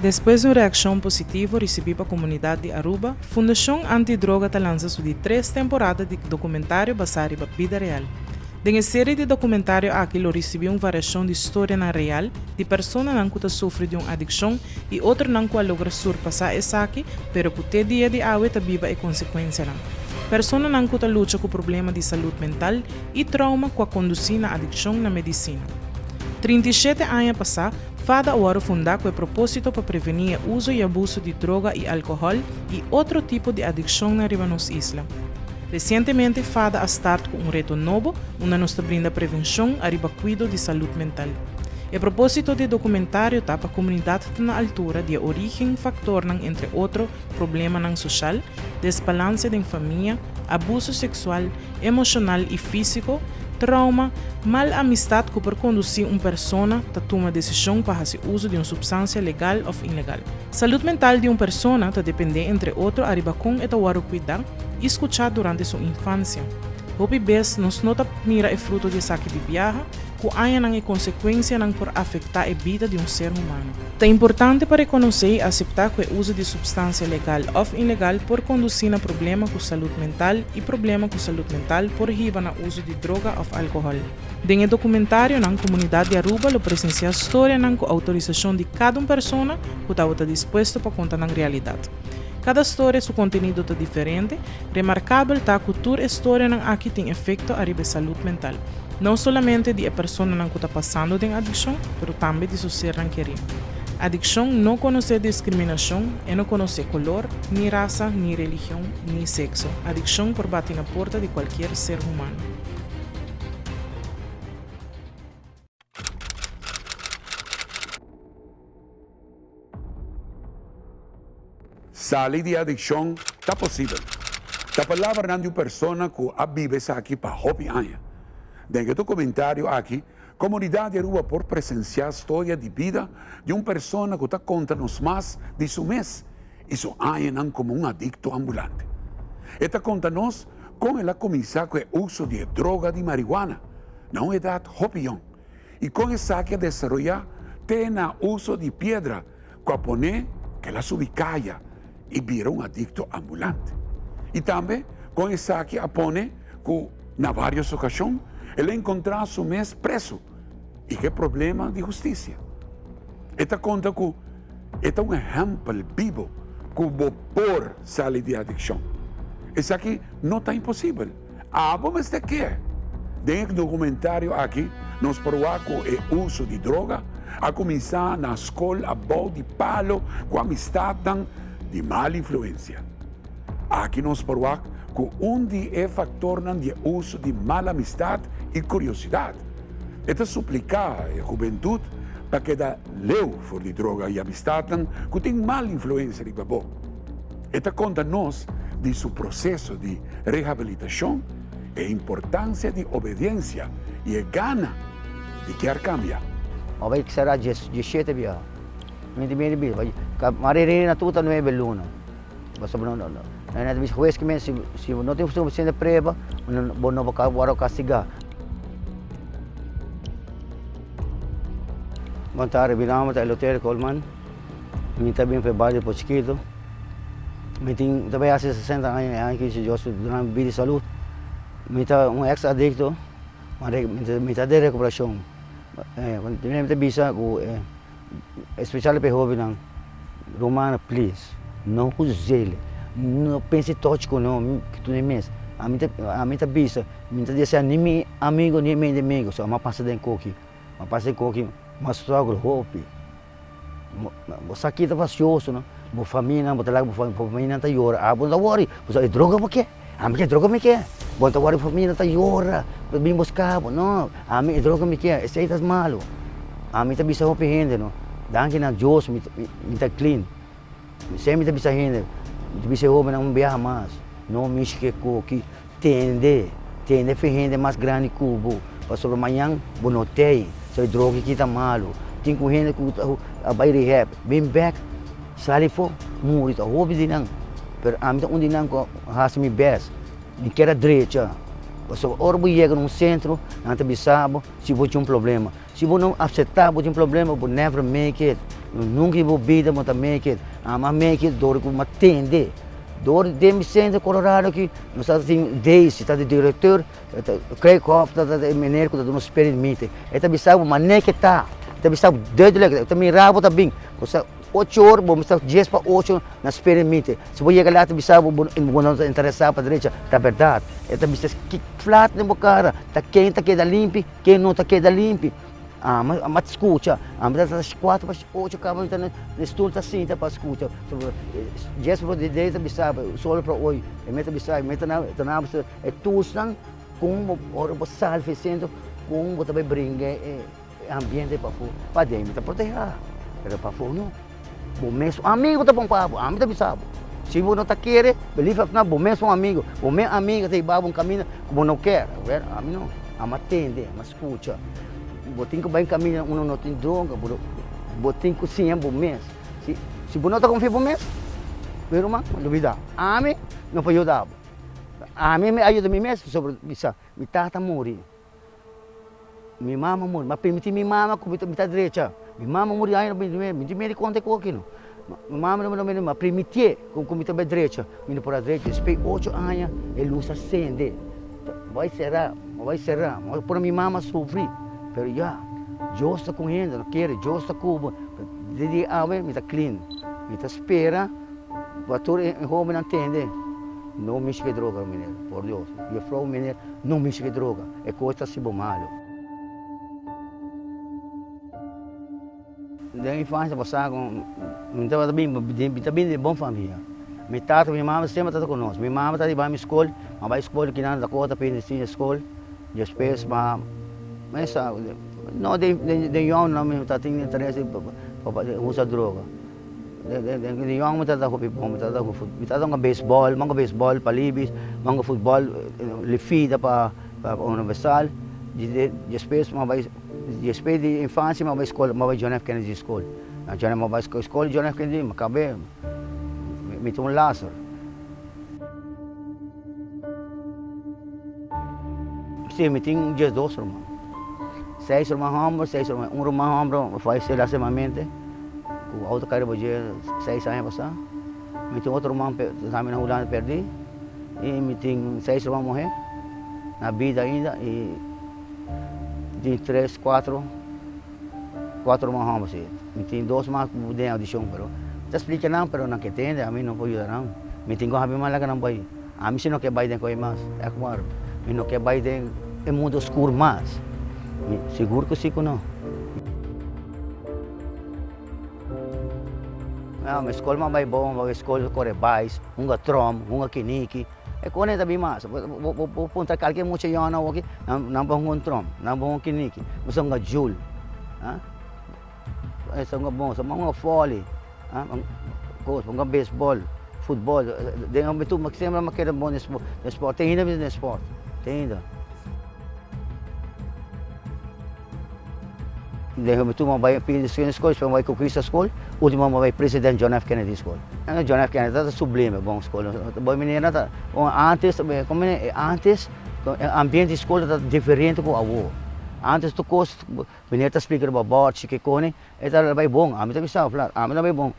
Despues di un reaccion positivo ricibi pa comunidad di Aruba, Fundacion Anti Droga ta lansa su di tres temporada di documentario basa riba bida real. Den e serie di documentario aki lo ricibi un variacion di storianan real di personanan cu ta sufri di un adiccion y otronan cu a logra surpasa esaki pero cu te dia di awe ta biba e consecuencianan. Personanan cu ta lucha cu problema di salud mental y trauma cu a conduci na adiccion na medicina. 37 aña pasa, fada a wòrdu fundá ku e propósito pa prevení e uso i abuso di droga i alkohòl i otro tipo di adikshonnan riba nos isla. Resientemente fada a start ku un reto nobo unda nos ta brinda prevenshon ariba kuido di salud mental. E propósito di e dokumentario ta pa komunidat ta na altura di e orígen, faktornan entre otro problemanan soshal, desbalanse den famia, abuso seksual, emoshonal i físiko, trauma, mal amistat ku por kondusí un persona ta tuma desishon pa hasi uso di un supstansia legal òf ilegal. Salud mental di un persona ta dependé entre otro ariba kon e ta wòrdu kuidá i skuchá durante su infansia. Hopi bes nos no ta mira e fruto di esaki di biaha, ku añanan e konsekuensianan por afektá e bida di un ser humano. Ta importante pa rekonosé i aseptá ku e uso di supstansia legal òf ilegal por kondusí na problema ku salud mental i problema ku salud mental por hiba na uso di droga òf alkohòl. Den e dokumentarionan komunidat di Aruba lo presensiá storianan ku outorisashon di kada un persona ku tabata dispuesto pa konta nan realidat. Kada storia su kontenido ta diferente, remarkabel ta ku tur e storianan aki tin efekto ariba e salud mental. No solamente di e personanan ku ta pasando den adikshon, pero tambe di su sernan kerí. Adikshon no konosé diskriminashon, e no konosé kolor, ni rasa, ni religion, ni sekso. Adikshon por bati na porta di kualkier ser humano. Sali di adikshon ta posibel. Ta palabranan di un persona ku a biba esaki pa hopi aña. Den e dokumentario aki, komunidat di Aruba por presensiá storia di bida di un persona ku ta konta nos mas di su mes i su añanan komo un adikto ambulante. E ta konta nos kon el a kuminsá ku e uso di e droga di marihuana na un edat hopi yòn i kon esaki a desaroyá te na uso di piedra ku a pone ku el a subi kaya i bira un adikto ambulante. I tambe kon esaki a pone ku na vários okashon el a enkontrá su mes presu i ku e problema di hustisia. E ta konta ku e ta un ehèmpel bibo ku bo por sali di adikshon. Esaki no ta imposibel. Abo mester ke? Den e dokumentario aki nos por wak ku e uso di droga a kuminsá na skol abou di palo ku amistatnan di mal influensia. Aki nos por wak ku un di e faktornan di e uso di mal amistat i kuriosidat. E ta supliká e hubentut pa keda leu for di droga i amistatnan ku tin mal influensia riba bo. E ta konta nos di su proseso di rehabilitashon, e importansia di obediensia i e gana di kier kambia. Ma bai sera diesshete biaha. Mi ta mira bisa ma rere na tur ta nuebe luna. Pasobra no na ta bisa hues ki men si bo no tin sufisiente prueba bo no por wòrdu kastigá. Bon tardi, mi nomber ta Eleuterio Colman. Mi ta bin pa e bario di Pochiquito. Mi tin ta bai hasi sesenta aña e aña aki si Dios duna mi bida i salud. Mi ta un ex adicto, ma mi ta den recuperacion. Mi ta bisa cu especial pa e hobennan, rumannan please no huzele, no pensa toch cu no cu tu mes. Ami ta ami ta bisa, mi ta desea ni mi amigo ni mi enemigo, so ami a pasa den koki, mi a pasa den koki, mi a struggle hopi. Bo sa ki ta fasioso no, bo famianan bo ta laga bo famianan ta yora, abo no ta wori, bo sa e droga bo ke, ami ke droga mi ke, bo no ta wori bo famianan ta yora, ta bin buska bo, no, ami e droga mi ke, esei ta malo, ami ta bisa hopi hende no, danki na Dios mi ta clean, esei mi ta bisa hende, mi ta bisa e hobennan un biaha mas, no mishi ke koki, Tende, tende fe hende mas grandi ku bo, pasobra mañan bo no tei, so e droga aki ta malu. Tin ku hende ku ta a bai rehab, bin bek, sali afó, muri, ta hopi di nan. Pero ami ta un di nan ku a hasi mi bes, mi kier a drecha, pasobra ora bo yega na un sentro, nan ta bisa bo si bo tin un problema. Si bo no aseptá bo tin problema, bo never make it. Nunka di bo bida bo ta make it. Ami a make it dor ku mi a tende. Dor den mi sentro Colorado aki nos tabata tin Daisy ta di directeur, Craig Hoff ta e meneer ku ta duna spirit meeting. E ta bisa bo manera ke ta, e ta bisa bo duidelijk, e ta mira bo ta bin. Bo sa ocho or bo mester dies pa ocho na spirit meeting. Si bo yega laat e bisa bo bo no ta interesa pa drecha, ta berdad. E ta bisa ki flat den bo kara, ta ken ta keda limpi, ken no ta keda limpi. Ami a skucha, ami ta ta kuater pa ocho kaba mi ta na stoel ta sinta pa skucha. Dies pa di ta bisa bo solo pa oy, e mi ta bisa mi ta na bo e toolsnan kon bo ora bo sali for e sentro kon bo ta bai bringa e ambiente pafó. Paden mi ta proteha, pero pafó no. Bo mes un amigo ta pon pa bo, ami ta bisa bo. Si bo no ta kere, believe of not, bo mes un amigo, bo mes amiga ta hiba bo un kaminda ku bo no kier. Awor, ami no. Ami a tende, ami a skucha. Bo tin ku bai un kaminda unda no tin droga, bo bo tin ku siña bo mes. Si si bo no ta konfia bo mes, mi ruman, lubida. Ami no por yuda bo. Ami mi a yuda mi mes pasobra bisa mi tata muri. Mi mama muri, m'a permiti mi mama ku mi ta drecha. Mi mama muri aña 99, mi tin miedu di konta e kos aki no. Mi mama muri, m'a permitié ku mi ta bai drecha, mi no por a drecha. Despues ocho aña e lus a sende, bai sera, bai sera, mi a pone mi mama sufri, pero ya, Dios ta ku hende, no kere, Dios ta ku bo. Desde awe mi ta clean, mi ta spera pa tur e hobennan tende. No mishi ke droga meneer, por Dios. Juffrouw, meneer, no mishi ke droga. E kos ta hasi bo malo. Den infancia bo sa ku mi tabata bin, mi ta bin di bon famia. Mi tata ku mi mama semper tabata ku nos. Mi mama ta riba mi skol, mi a bai skol kinan Dakota p'e senior skol. Despues mi a, no den yòn no mi tabatin interes pa usa droga. Den yòn mi tabata hopi bon, mi tabata hunga mi tabata hunga beisbòl, mi a hunga beisbòl pa Libis, mi a hunga futbòl Lifida pa Universal, despues mi a bai despues di infansia mi a bai skol, mi a bai John F Kennedy skol, na John mi a bai skol John F Kennedy mi kab'é mi ta un laser. Si, mi tin diesdos ruman, seis ruman hòmber, seis ruman, un ruman hòmber fayesé lastimamente. Ku auto kai riba dje seis aña pasá. Mi tin otro ruman tambe na Hulanda pèrdí i mi tin seis ruman muhé na bida ainda i tin tres kuatro kuatro ruman hòmber si. Mi tin dos mas ku den audishon pero mi ta splika nan pero nan ke tende ami no por yuda nan. Mi tin ku habi mas laga nan bai. Ami si no ke bai den koe mas, ègt waar. Mi no ke bai den e mundu oskur mas. Mi sigur ku si ku no. Mi skol m'a bai bon, mi skol kore bais, hunga trom, hunga kiniki. E kos ta bin mas. Bo puntra kalke mucha yòn awoki, nan por hunga un trom, nan por hunga kiniki, bo sa hunga djul. Esa hunga bon, sa hunga vòli, kos, hunga beisbòl, futbòl. Den hubentud mi semper a keda bon den spòrt, te ainda mi ta den spòrt, te ainda. Den hubentud mi a bai Phoenix Skol, despues mi a bai Conquista Skol, ultimo mi a bai President John F. Kennedy Skol. John F. Kennedy ta sublime bon skol. Bo manera ta, antes, como antes ambiente di skol ta diferente ku awor. Antes tur kos. Meneer ta splika riba bòrchi ke kone e ta bai bon, ami ta bisa fla, ami ta bai bon.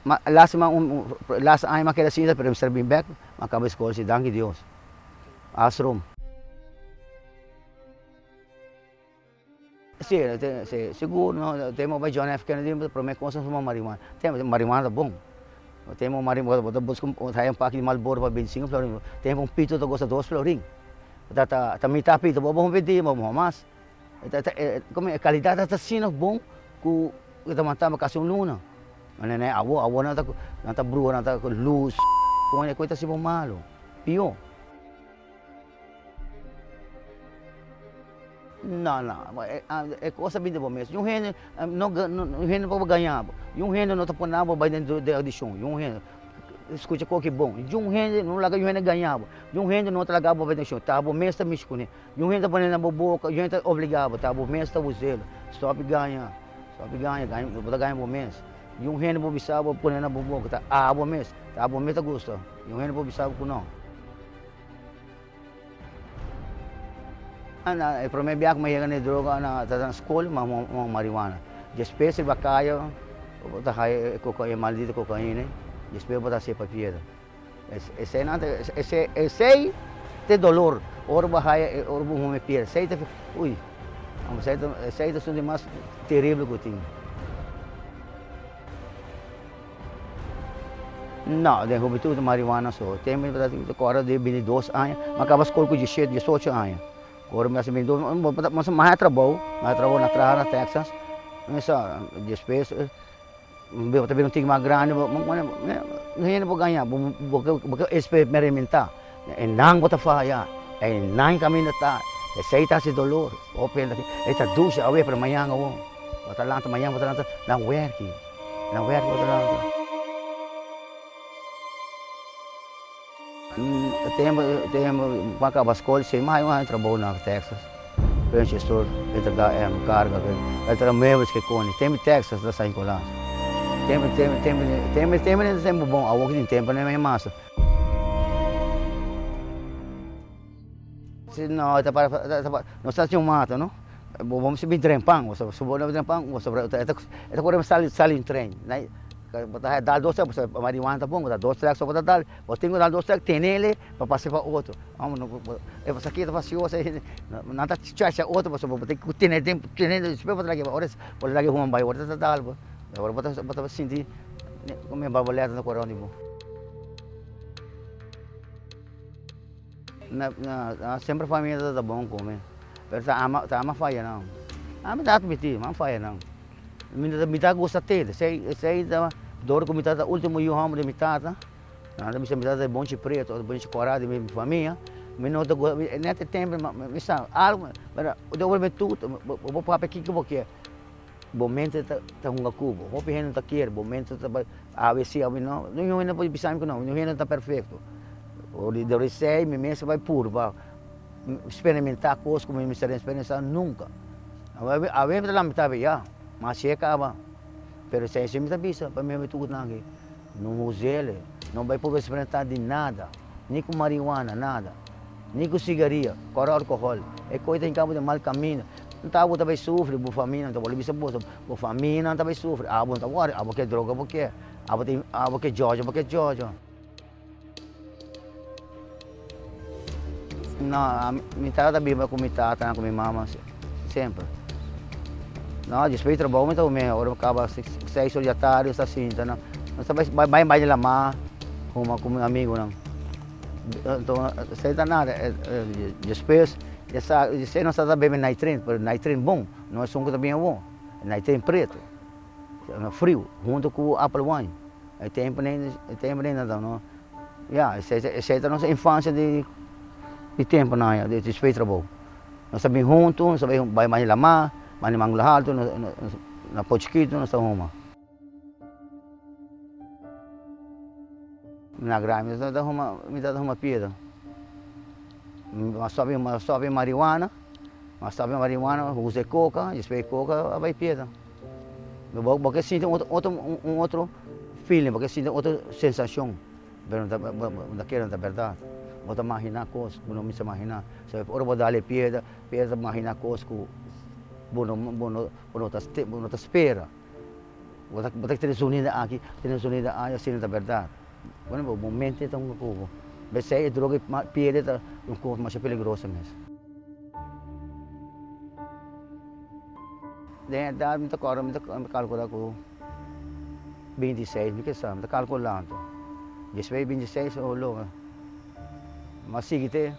Ma lastima un las aña mi a keda sinta pero mi mester bin bek, mi a kaba e skol si, danki Dios. Asrom. Si, si, sigur no, te mi a bai John F. Kennedy prome kos a fuma marihuana, te marihuana ta bon, te marihuana bo ta buska bo ta haya un paki di Marlboro pa bintisinko florin, tempo un pito ta kosta dos florin, ta ta mita pito bo bo bindi bo mas. E kalidat ta asina bon ku e ta mantaba kasi un luna. Awor awor nan ta nan ta bruha nan ta lus kon e ta hasibo malu pió. No no e kos ta bini di bo mes un hende no un hende no por gaña bo un hende no ta pone bo bai den adikshon un hende. Skucha koki bon un hende no laga un hende gaña bo un hende no ta laga bo bai den adikshon ta bo mes ta mishi kuné. Yu hende ta pone na bo boka, yu hende ta obliga bo, ta bo mes ta us'el. Stop gaña, stop gaña, gaña, bo ta gaña bo mes. Yu hende por bisa bo pone na bo boka, ta abo mes, ta abo mes ta gusta. Yu hende por bisa bo ku no. E prome biaha ku mi a yega na e droga ta na skol, mi a huma marihuana. Despues riba kaya. Bo ta haya e cocaine, e maldito cocaine, despues bo ta hacié pa piedra. Esei nan ta, esei, esei ta e dolor, ora bo haya, ora bo huma e piedra, esei ta, uy, esei ta, esei ta esun di mas terrible ku tin. No, den hubentud marihuana so, tempo mi ta kòrda di bintidos aña, mi a kaba skol ku diesshete, diesocho aña. Ora mi a hasi bintidos, mi a haña trabou, mi a haña trabou na traha na Texas, mi sa, despues bo ta bira un tiki mas grandi, bo hende por gaña, bo ke experimentá, e nan bo ta faya, e nan kaminda ta, esei ta hasi dolor, hopi hende e ta dushi awe pero mañan awor, bo ta lanta mañan bo ta lanta nan wèrki, nan wèrki bo ta lanta. Tempu tempu pa kaba skol si mi haña un trabou na Texas furniture store e ta da karga e ta da muebles ke koni tempu Texas ta San Nicolas tempu tempu tempu tempu tempu ta tempu bon awor ki tin tempu no e masa. Si no e ta para nos ta haci un mata no bo bo mester bin tren pan bo si bo no bin tren pan bo e ta kore sali sali un tren bo ta dal dos trek pasobra marihuana ta bon bo ta dos trek so bo ta dal bo tin ku dal dos trek tenele pa pasa pa otro e esaki ta fasioso nan ta chacha otro pasobra bo tin ku tene tene despues bo ta lag'e ora bo ta lag'e huma bai ora ta dal bo ora bo ta sinti como e barboleta ta kore rond di bo. Na semper famia ta ta bon ku mi, pero ta ama ta ama faya nan. Ami ta admití, mi a faya nan. Mi ta mi ta gusta te, esei esei ta dor ku mi tata ultimo yu hòmber di mi tata, nan ta bisa mi tata e bonchi pretu òf bonchi kòrá di mi famia, mi no ta gusta, nèt e tempu mi sa algu, pero de ora mi tutu bo bo papia kiko bo kier. Bo mente ta ta hunga ku bo. Hopi hende ta kier bo mente ta bai awe si awe no. Ningun hende por bisa mi ku no, ningun hende ta perfekto. Ora di esei mi mes a bai purba sperimentá kos ku mi mester eksperensiá nunka. Awe mi ta lamenta ya, ma así e kaba. Pero esei si mi ta bisa pa mi hubentud nan aki, no huz'el, no bai purba eksperimentá di nada, ni ku marihuana, nada. Ni ku sigaria, kòrda alkohòl. E koi ta hinka bo den mal kaminda. Nta bo ta bai sufri, bo famianan ta wòrdu bisa boso, bo famianan ta bai sufri. Abo no ta wòri, abo ke droga bo ke, abo tin, abo ke djòdjò bo ke djòdjò. No, mi tata ta biba ku mi tatanan, ku mi mama semper. No, despues di trabou mi ta kume, ora mi kaba seis or di atardi mi sta sinta nan. Mi ta bai bai bai di lamá huma ku mi amigunan. Anto esei ta nada, despues esei nos ta bebe nitrin, pero nitrin bon, no esun ku ta bien awor, nitrin pretu, friu, huntu ku apple wine, e tempu e tempu nan no, ya esei ta nos infansia di tempunan ya despues di trabou, nos ta bin huntu, nos ta bai bai lamá, bai mangla haltu, na pochikitu nos ta huma. Na grandi mi ta huma mi ta huma piedra mi a stop mi a stop e marihuana mi a stop e marihuana usa e coca despues e coca a bai piedra bo bo ke sinti un otro un otro feeling bo ke sinti otro sensacion pero bo ta kere no ta berdad bo ta magina cos bo no mester magina ora bo dal e piedra piedra ta magina cos ku bo no bo no bo no ta spera. Bo ta bo ta tene zonido aki, tene zonido aya, asina ta bèrdat. Bueno, bo bo mente ta hunga ku bo. Besei e droga i pierde ta un kos masha peligroso mes. Den edat mi ta kòrda mi ta kalkulá ku 26 mi ke sa, mi ta kalkulá anto. Despues di 26 oh lo mi a sigui te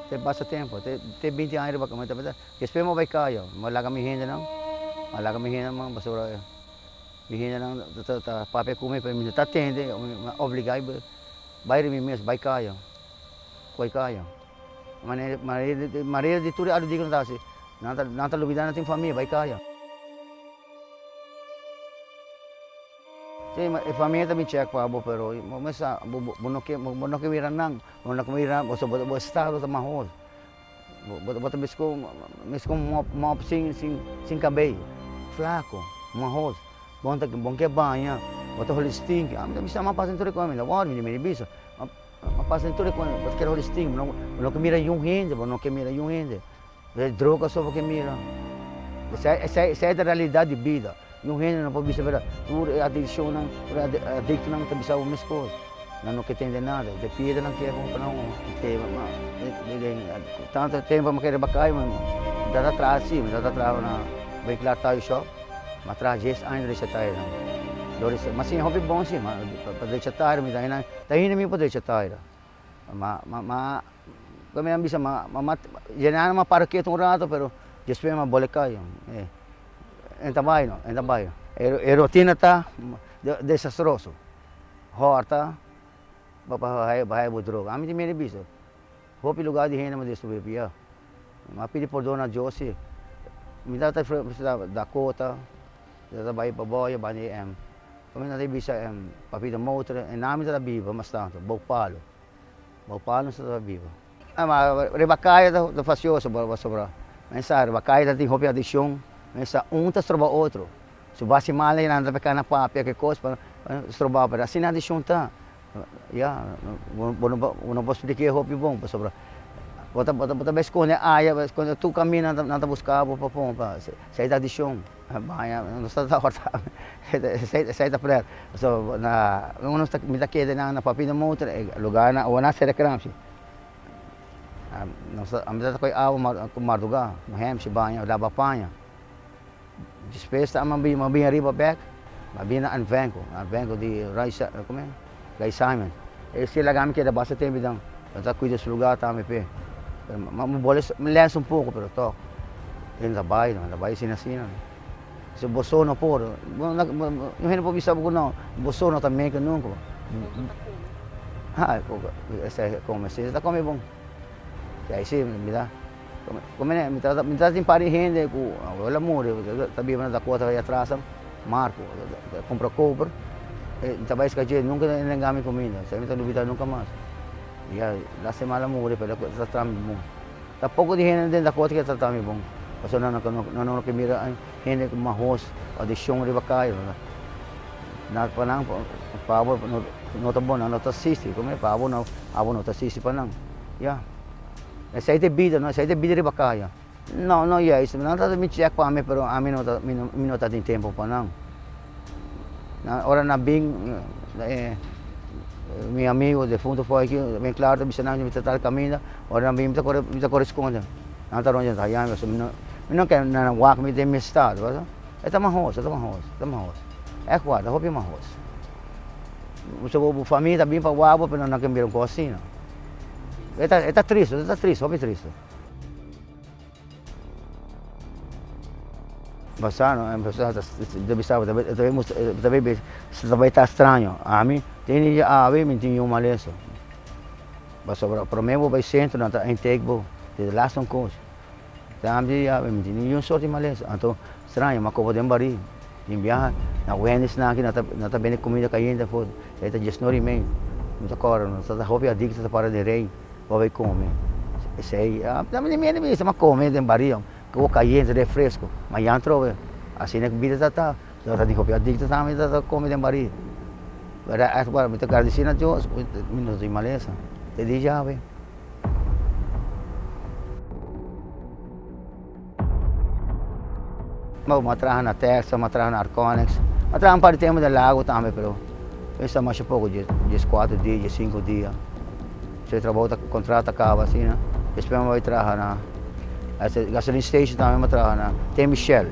te pasa tempu, te te 20 aña riba mi ta Despues mi a bai kaya, mi a laga mi hendenan, mi a laga mi hendenan pasobra mi hendenan ta papia ku mi pero mi no ta atende, mi a obliga bai riba mi mes, bai kaya, koi kaya. Manera di tur e adultico ta hasi, nan ta lubida nan tin famia, bai kaya. Si, e famia ta bin chek pa bo pero bo mes sa bo no ke bo no ke mira nan, bo no ke mira nan pasobra bo estado ta mahos. Bo ta mes ku un mòp sin kabei, flaku, mahos. Bo no ke baña, bo ta holi stinki. Ami ta bisa, mi a pasa den tur e kos, mi ta wòrdu, mi di bisa, mi a pasa den tur e kos, bo ta kere holi stinki, bo no ke mira niun hende, bo no ke mira niun hende. E droga so bo ke mira. Esei ta realidat di bida. Niun hende no por bisa berdad. Tur e adiccionnan, tur e adictonan ta bisa bo mes cos. Nan no ke tende nada. De piedra nan kier pa nan tema. Ma den tanto tempo mi kere bacay mi ta traha si, mi ta traha na Winkelaar Tire Shop. Mi a traha dies aña drecha tire nan. Ma siña hopi bon si, ma pa drecha tire mi ta ta hende mi por drecha tire. Ma ma ma mi a bisa ma ma llena mi a para ketu un rato pero despues mi a bole cay. E ta bay no, e ta bay. E rutina ta desastroso. Horta pa haya bo droga. Ami tin miedu bisa. Hopi lugar di hende mi a destrui pia. Mi a pidi pordon na Dios si. Mi tabata Dakota, mi tabata bay pa Boya banda di Mi tabata bisa Papito Motor, e nan mi tabata biba mas tanto, bou palo. Bou palo nos tabata biba. Ma riba kaya ta fasioso pasobra men sa riba kaya ta tin hopi adikshon, men sa un ta stroba otro. Su basi mal nan ta peka na papia ke kos pa stroba pero asina adikshon ta. Ya, bo no por splik'é hopi bon pasobra bo ta bo ta bai skonde aya, bai skonde tur kaminda nan ta buska bo pa pon pa esei ta adikshon. Baña nos ta horta esei ta pret. So na mi ta keda nan na Papino Motor e lugar nan awor nan sera kramshi. Nos ta ami ta kohe awa ku marduga, hemshi baña, laba paña. Despues ta mi a bin ariba bek, mi a bin na Anvenco, Anvenco di Ray come Ray Simon. E si laga mi keda basta tempo dan, mi ta cuida su lugar tambe p'e. Mi bole mi lens un poco pero tok e no ta bay, no ta bay asina asina. Si bo so no por, un hende por bisa bo cu no, bo so no ta meke nunca. Ha, come si ta come bon. Esei si mi ta. Mi ta tin par di hende ku awor a muri, ta biba na Dakota ei atras, Marco, ta kumpra koper, e ta bai skadjé, nunka e nenga mi kuminda, esei mi ta lubida nunka mas. Ya lastima el a muri pero el a trata mi bon. Ta poko di hende den Dakota ke ta trata mi bon, pasobra nan no ke mira hende ku mahos, adikshon riba kaya, pa nan pa abo no ta bon, nan no ta asisti, pa abo no ta asisti pa nan, ya. Esei ta e bida no, esei ta e bida riba kaya. No, no juist, nan ta mi check pa mi pero ami no ta, mi no ta tin tempo pa nan. Nan ora nan bin mi amigo defunto for aki, ben claro ta bisa nan mi ta tal caminda, ora nan bin mi ta kore, mi ta kore skonde. Nan ta rond ta haya mi pasobra mi no, mi no ke nan wak mi den mi estado, bo sa. E ta mahos, e ta mahos, e ta mahos. Ègt waar, ta hopi mahos. Bo bo famia ta bin pa wak bo pero nan ke mira un kos asina. E ta e ta tristu, e ta tristu, hopi tristu. Basá no, basá ta ta bisa bo ta ta mustra ta bai ta bai ta straño. Ami tin di awe mi tin yu malesa. Pasobra prome bo bai sentro nan ta intake bo, di laatste un kos. Ta ami di awe mi tin niun sort di malesa. Anto straño, mi a koba den bari. Tin biaha na Wendy's nan aki nan ta nan ta bende kumida kayente afo e ta diesnuebe i mei mi ta kòrda nos ta hopi adikto ta para den rei pa bai kome esei mi tin miedu bisa mi a kome den bario ku kayente refresco ma ya atrobe asina ku bida ta ta ta tin hopi adikto tambe ta ta kome den bario pero mi ta gradisi na Dios ku mi no tin malesa te di yawe. Mi a traha na Texas, mi a traha na Arconix, mi a traha un par di tempu den Lago tambe pero esta masha poko, dies kuater dia, dies sinku dia. So e trabou ta kontrato ta kaba asina. Despues mi a bai traha na gasoline station tambe mi a traha na Tembi Shell,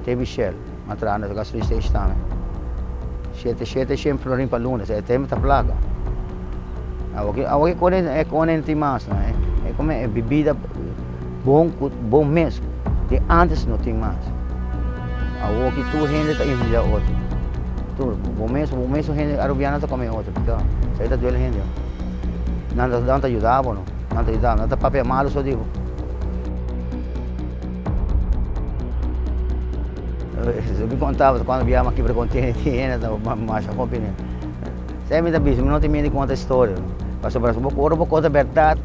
Tembi Shell, mi a traha na gasoline station tambe. Shete shete shen florin pa luna, e tempu ta plaka. Awoki awoki e kone no tin mas no, e kome e bibida. Bon ku bon mes di antes no tin mas. Awor ki tur hende ta envidia otro. Tur, bo mes, bo mes hende arubiano ta come otro. Pika, esei ta duele hende. Nan ta, nan ta yuda bo no. Nan ta yuda bo, nan ta papia malo so di bo. Mi konta bo kuando biaha mi a kibra kontene di hende ta masha hopi. Esei mi ta bisa, mi no tin miedu di konta historia. Pasobra si bo ora bo konta bèrdat,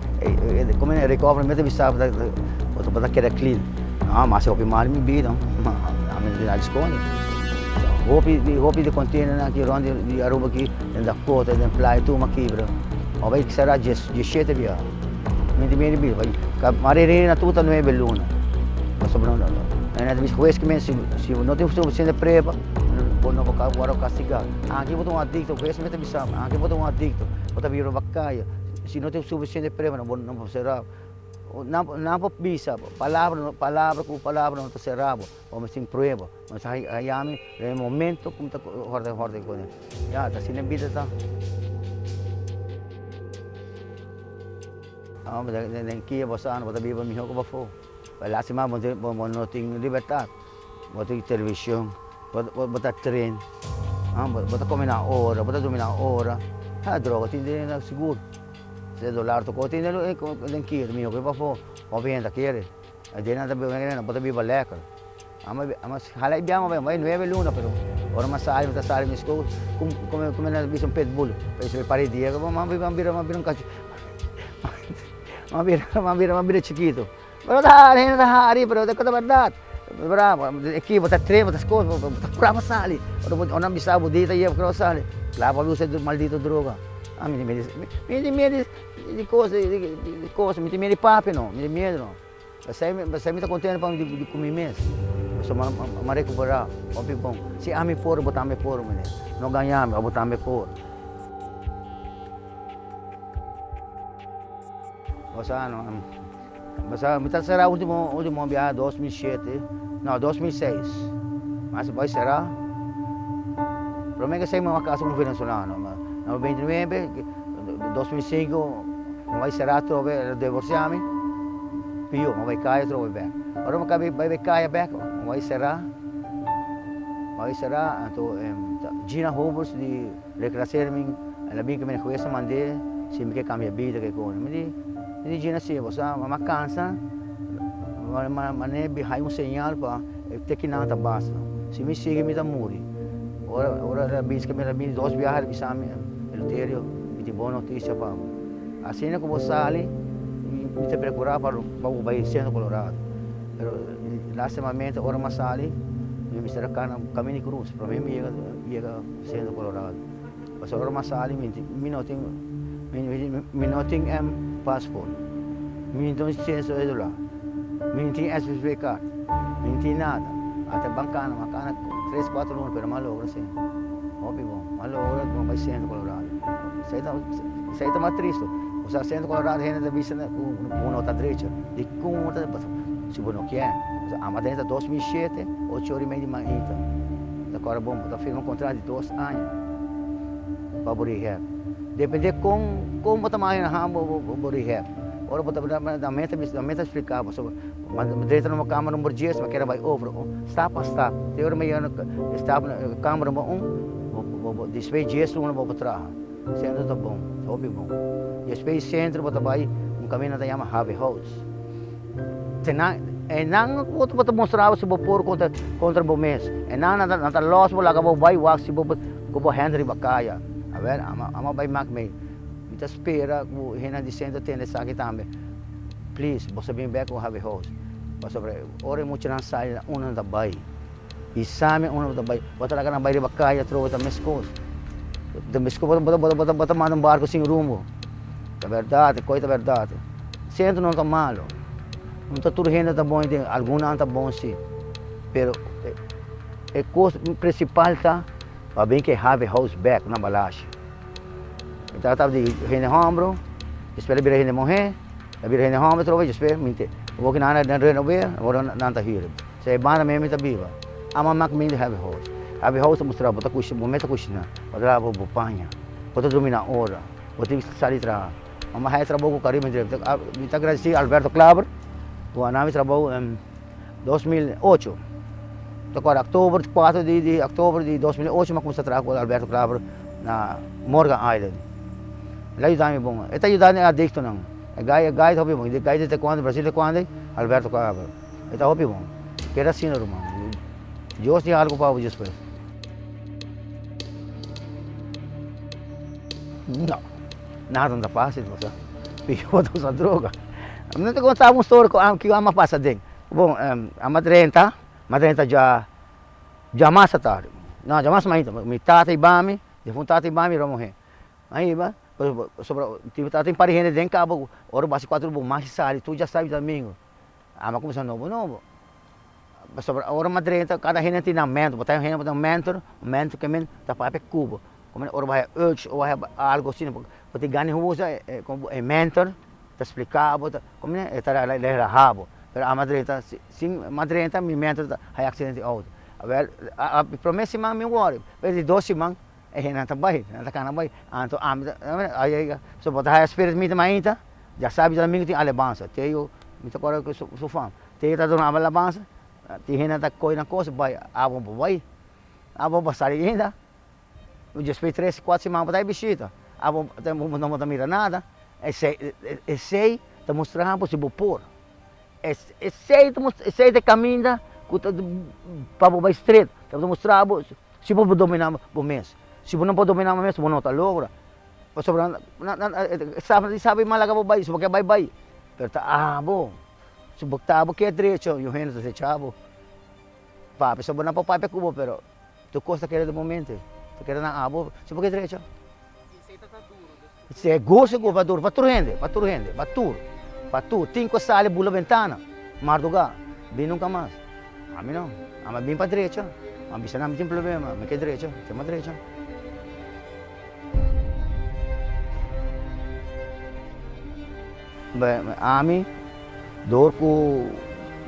komo e recovery mi ta bisa bo ta bo ta keda clean. No, mi a hasi hopi mal den mi bida, ami no tin nada di skonde. Hopi di hopi di kontenernan aki rònt di Aruba aki, den Dakota, den playa tur mi a kibra. Mi a bai sera dieshete biaha. Mi tin miedu di bida. Mari rei na tur ta nuebe luna. Pasobra. E ta bisa hues ki men si si bo no tin sufisiente prueba bo no por wòrdu kastigá. Anke bo ta un adikto hues mi ta bisa bo anke bo ta un adikto bo ta biba riba kaya si no tin sufisiente prueba bo no por sera bo. Nan por bisa bo palabra palabra ku palabra no ta sera bo bo mester tin prueba. Bo mester haya mi den e momento ku mi ta hòrta hòrta kuné. Ya ta asina e bida ta. Den kia bo sa bo ta biba mihó ku bafó. Lástima bo no tin libertat. Bo tin televishon, bo ta tren, bo ta kome na ora, bo ta durmi na ora. Ha droga tin den sigur. Se dolar tokó tin den kia mihó ku bafó. Hopi hende ta kere. Den nan ta biba, bo ta biba lèker. Ama hala e biaha bai nuebe luna pero ora mi a sali mi ta sali mi school como como nan ta bisa un pitbull pasobra e pari dia mi a bira mi a bira un cacho mi a bira mi a bira mi a bira chikito pero ta hari hende ta hari pero ta cosa berdad e kibo ta train bo ta scoge bo ta pura pa sali ora nan bisa bo dia ta yega pa sali kla pa usa e maldito droga mi tin miedu mi tin miedu di cos di cos mi tin miedu di papia no mi tin miedu no. Esei mi ta kontento pa di ku mi mes. Pasobra mi a rekuperá hopi bon. Si ami por, bo tambe por, meneer. No gaña mi, abo tambe por. Bo sa no, bo sa mi ta será ultimo ultimo biaha 2007, no 2006. Mas bai será. Prome ke esei mi a kasa ku un venezolano. Na 29, 2005. Mi bai sera atrobe, el a divorcia mi, pio, mi bai kaya atrobe bek. Ora mi bai bai kaya bek, mi bai sera, mi bai sera, anto Gina Hobers di Reclassering, el a bin ku mi hues a mand'é si mi ke kambia bida ke kos. Mi di, mi di Gina si, bo sa, mi a kansa, manera hay un señal pa te kinan ta basta. Si mi sigui mi ta muri. Ora ora el a bisa ku mi el a bini dos biaha el a bisa mi, Eleuterio, Mi tin bon notisia pa bo. Asina ku bo sali, mi ta prekurá pa bo bai Seno Colorado. Pero lastimamente ora mi a sali, mi mester a kana Kaminda di Krus promé mi yega yega Seno Colorado. Pasobra ora mi a sali mi no tin mi no tin passport, mi no tin cédula, mi no tin SSV card, mi no tin nada. Ata ban kana, mi a kana tres kuater luna pero mi a logra si. Hopi bon. Mi a logra ku mi a bai Seno Colorado. Esei ta esei ta mas tristu. Osea Seno Colorado hende ta bisa ku bo no ta drecha. Dikon bo ta si bo no kier. Osea amo a drenta 2007 ocho ora i media di mainta. Ta kòrda bon bo ta firma un kontrato di dos aña pa bo rehab. Depende kon kon bo ta maneha bo bo rehab. Ora bo ta nan mes ta bisa nan mes ta splika bo so Ma drenta na kamber number dies, ma kere bai over stap pa stap. Te ora mi yega na stap na kamber number un, bo bo despues dies luna bo por traha. Sentro ta bon, ta hopi bon. Despues di sentro bo ta bai un kaminda nan ta yama Harvey House. Te nan e nan bo ta mustra bo si bo por kontra kontra bo mes. E nan nan ta los bo laga bo bai wak si bo ku bo hende riba kaya. Awel amo bai mak mei. Mi ta spera ku hendenan di sentro tende esaki tambe. Please, boso bin bek ku Harvey House. Pasobra ora e muchanan sali na unda nan ta bai. I sa mi unda bo ta bai. Bo ta laga nan bai riba kaya atrobe ta meskos. Ta meskos bo ta manda un barko sin rumbo. Ta bèrdat, e kos ta bèrdat. Sentro no ta malo. No ta tur hende ta bon den, algunnan ta bon si. Pero e kos prinsipal ta pa bin ku e Harvey House bek na Balashi. Mi tata tabata di hende hòmber, despues el a bira hende muhé, el a bira hende hòmber atrobe, despues mi te awor ku nan a renob'é, awor nan ta hür. Sa e banda mes mi ta biba. Ama mak mi di habi hous. Habi hous ta mustra bo ta kushi, bo mes ta kushiná, bo ta laba bo paña, bo ta drumi na ora, bo tin sali traha. Mama haya trabou ku Caribe Mi ta agradesí Alberto Klaber ku a nami trabou 2008. Ta kòrda oktober, kuater di oktober di 2008 mi a kuminsá traha ku Alberto Klaber na Morgan Island. El a yuda mi bon. E ta yuda e adiktonan. E gai e gai ta hopi bon. E gai di taekwondo, Brasil taekwondo, Alberto Klaber. E ta hopi bon. Keda asina ruman. Dios tin algu pa bo despues. No. Nada no ta fácil, bo sa. Pió ta usa droga. Mi ta konta un story ku kiko a pasa aden. Bon, a drenta, mi a drenta dja djamas atardi. No, djamas mainta. Mi tata i bami, difun tata i bami ora muhé. A hiba, pasobra tabatin un par di hende den kaba ku ora bo hasi kuater bo mas sali tur djasabi djamingu. Ami a kuminsá nobo nobo. Pasobra ora mi a drenta kada hende tin nan mentor, bo ta hende bo ta un mentor, un mentor ke men ta papia ku bo, komo ora bo haya urge o haya algo asina bo tin gana di usa e mentor ta splika bo ta komo e ta relaha bo, pero ami a drenta sin mi a drenta mi mentor ta haya accidente di auto, awel prome siman mi wori pero di dos siman e hendenan ta bai nan ta kana bai anto ami ta so bo ta haya spirit mi ta mainta ya sabi djadomingo tin alabansa te yo mi ta kòrda su fama. Tin ta duna abo alabansa, tin hende ta kohe nan kos bai, abo bo bai, abo bo sali ainda, despues tres kuater siman bo ta bishita, abo no ta mira nada, esei esei ta mustra bo si bo por, esei ta mustra esei ta e kaminda ku ta pa bo bai stret, ta mustra bo si bo por domina bo mes, si bo no por domina bo mes bo no ta logra, pasobra nan sabi malaga bo bai, si bo ke bai bai, pero ta abo. Si bo ta bo ke drecho, yu hende ta drecha bo. Papia so bo no por papia ku bo, pero tur kos ta keda den bo mente, ta keda na abo si bo ke drecho. Segur segur pa duru pa tur hende, pa tur hende, pa tur, pa tur. Tin ku sali bula bentana, marduga, bin nunka mas. Ami no, ami a bin pa drecha, mi a bisa nan mi tin problema, mi ke drecha, mi a drecha. Ami, dor ku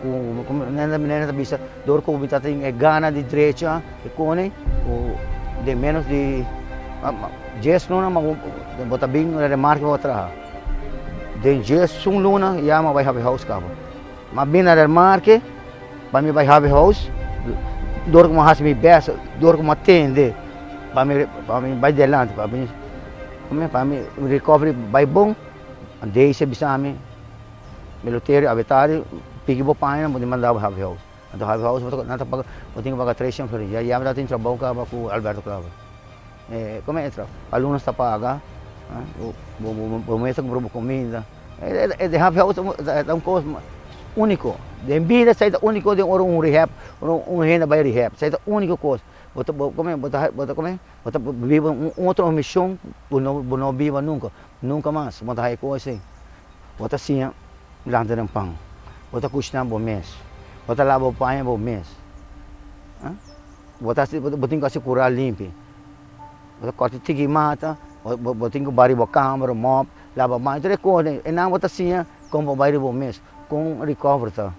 nene ta bisa, dor ku mi ta tin e gana di drecha e kone, ku den menos di dies luna bo ta bin remarke pa bo traha. Den dies un luna ya mi a bai habi house kaba. Mi a bin na remarke pa mi bai habi house, dor ku mi a hasi mi best, dor ku mi a tende pa mi bai delante, pa mi recovery bai bon. Daisy a bisa mi, Eleuterio, awe tardi piki bo paña bo tin manda bo Happy House. Anto Happy House nan ta paga, bo tin ku paga 300 florin. Ya ya mi tabata tin trabou kaba ku Alberto Klaver. Komo e trabou? Alunos ta paga, bo mes ta kumpra bo kuminda. E Happy House ta un kos uniko. Den bida esei ta uniko den ora un rehab, ora un hende bai rehab. Esei ta uniko kos. Bo ta, bo ta, bo ta kome? Bo ta biba un otro mishon ku bo no biba nunka. Nunka mas bo ta haña kos ei. Bo ta siña lanta den pan. Bo ta kushiná bo mes. Bo ta laba bo paña bo mes. Bo ta hasi, bo tin ku hasi kurá limpi. Bo ta kòrta tiki mata, bo tin ku bari bo kamber, mòp, laba baño, tur e kos ei. Einan bo ta siña kon bo bai riba bo mes, kon recover ta.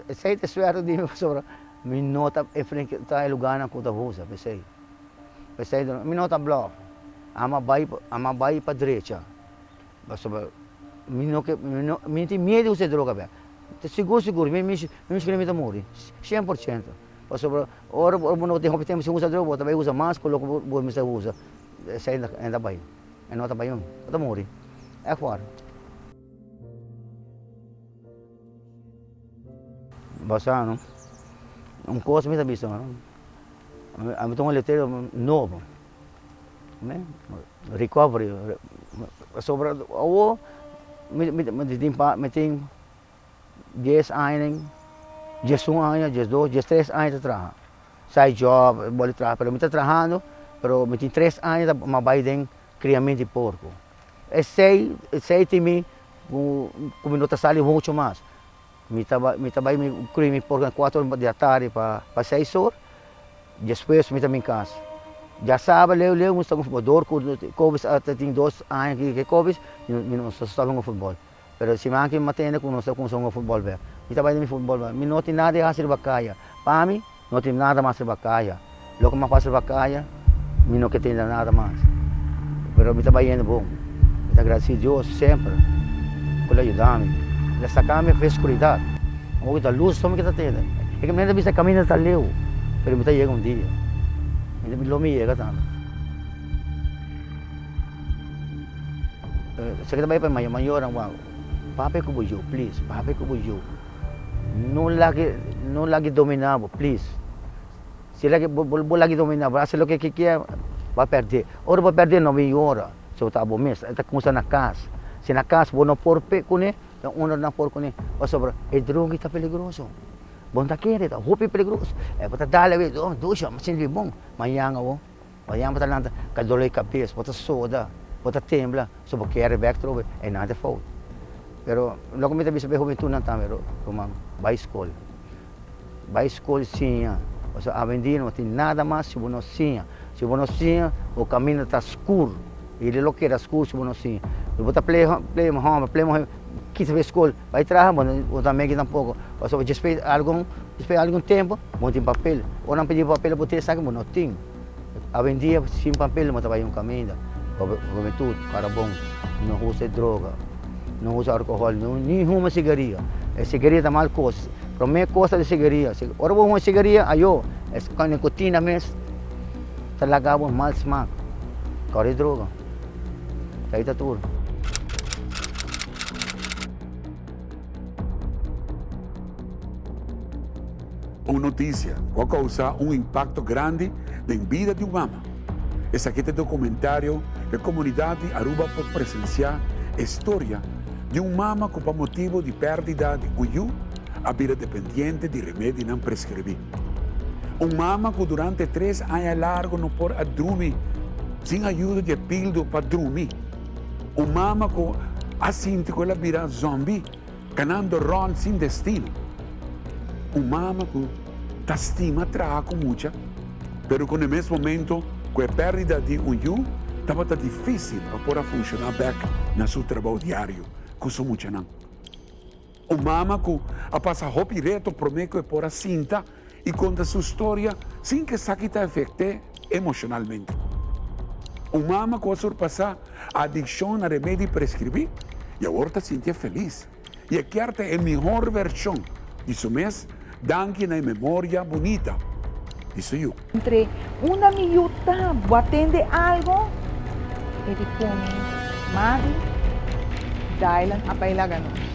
Esei ta e suerte di mi pasobra mi no ta enfrentá e lugánan ku ta usa p'esei. P'esei mi no ta blòf. Ama bai ama bai pa drecha pasobra mi no ke mi no mi tin miedu di usa e droga bèk. Ta sigur sigur mi mi mi mi ta muri 100% pasobra ora bo no tin hopi tempu sin usa droga bo ta bai usa mas ku loke bo mester usa. Esei no ta bai e no ta bai bo ta muri ègt wòrdu. Basa no, un kos mi ta bisa no, ami ta un letrero nobo, recovery, pasobra awo mi tin dies aña, diesun aña, diesdos, diestres aña ta traha, side job, boli traha, pero mi ta trahando, pero mi tin tres aña ta mi a bai den kriamento di porko, esei, esei tin mi Ku mi no ta sali mucho mas. Mi ta mi ta bai mi kri mi porko na kuater or di atardi pa pa seis or, despues mi ta bin kas. Djasabra leu leu mi sta ku futbol, dor ku kobis a ta tin dos aña ki ke kobis mi no ta stop hunga futbol. Pero siman aki mi a tende ku nos ta kumsa hunga futbol bek. Mi ta bai den mi futbol bek. Mi no tin nada di hasi riba kaya. Pa mi no tin nada mas riba kaya. Loke mi a pasa riba kaya mi no ke tende nada mas. Pero mi ta bai yendo bon. Mi ta agradeci Dios semper ku el a yuda mi. El a saka mi for skuridat. Awor ku ta lus so mi ke ta tende. E ke mi ta bisa kaminda ta leu, pero mi ta yega un dia. Lo mi yega tambe. Esaki ta bai pa e mayor, mayornan wou, papia ku bo yu, please, papia ku bo yu. No lag'e, no lag'e domina bo, please. Si lag'e, bo bo lag'e domina bo, hasi loke ke kier, bo a pèrdè. Ora bo pèrdè no bin yora, so ta abo mes, e ta kumsa na kas. Si na kas bo no por pe kuné, ta unda nan por kuné, pasobra e droga ta peligroso. Bo no ta kere, ta hopi peligroso. E bo ta dal awe, oh dusha, mi sinti bon. Mañan awo, mañan bo ta lanta ka dolor di kabes, bo ta soda, bo ta tembla, so bo kere bèk trobe, e nan ta fout. Pero loke mi ta bisa pa e hubentunan tambe, ruman, bai skol. Bai skol siña. Pasobra awendia no tin nada mas si bo no siña. Si bo no siña, bo kaminda ta skur. I lo keda skur si bo no siña. Si bo ta play play hòmber, play muhé, kita bai skol, bai traha, bo no ta meki tampoko. Pasobra despues algun despues algun tempu bo no tin papel. Ora nan pidi bo papel bo tin esaki, bo no tin. Awendia sin papel bo ta bai un kaminda. Hubentud, kara bon, no usa droga, no usa alkohòl, ni huma sigaria. E sigaria ta mal kos. Promé kos ta di sigaria. Ora bo huma sigaria, ayo, e nikotina mes ta laga bo mal smak. Kòrda e droga. Esei ta tur. Un notisia ku a kousa un impakto grandi den bida di un mama. Esaki ta e dokumentario ku e komunidat di Aruba por presensiá e storia di un mama ku pa motibu di pèrdida di un yu a bira dependiente di remedinan preskribí. Un mama ku durante tres aña largu no por a drumi sin ayuda di e pildo pa drumi. Un mama ku a sinti ku el a bira zòmbi kanando rònt sin destino. Un mama ku ta stima traha ku mucha, pero ku na e mes momento ku e pèrdida di un yu tabata difísil pa por a funshoná bèk na su trabou diario ku su muchanan. Un mama ku a pasa hopi reto promé ku e por a sinta i konta su storia sin ku esaki ta afekt'é emoshonalmente. Un mama ku a surpasá adikshon na remedi preskribí i awor ta sintié felis i e kier ta e mihor vershon di su mes danki na e memoria bunita di su yu. Entre unda mi yu ta, bo a tende algo? E di ku mi, Madi, Dylan a bai laga nos.